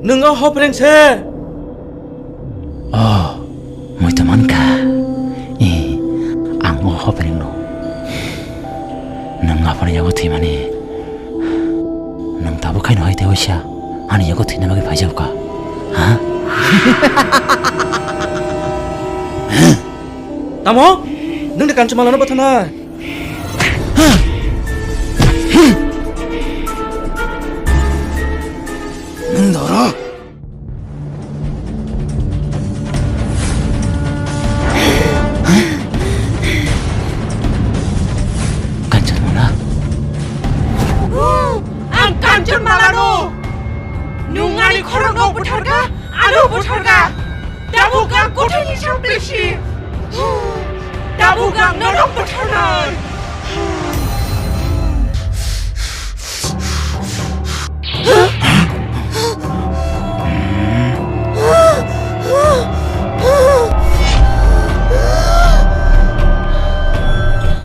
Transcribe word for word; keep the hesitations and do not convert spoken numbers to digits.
Nwng o hopreng se. Oh, muitu mankha. Eh, ang o hopreng no. Nwng aphano yago thwimani. Nwng tabuk khaino hai tei waisa ani yago thwina bagwi phaijak kha. Ha? Tamo? Nwng de Kanchumala no bwthanai. Nwng doro? Kanchanmala? Ang Kanchanmala no! Nwng ani khorokno butharkha, ano butharkha! Tabuk ang kothai ni sampli si! Tabuk ang norok butharnai!